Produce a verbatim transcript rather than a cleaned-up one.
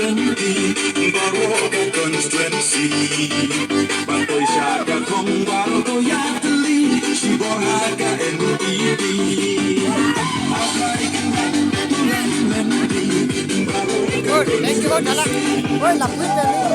Baroka constituency. Batoi shaka kong baroka yatli, Shibor haka M P P. Good, thank you, Dala. Oi, lapit tadi.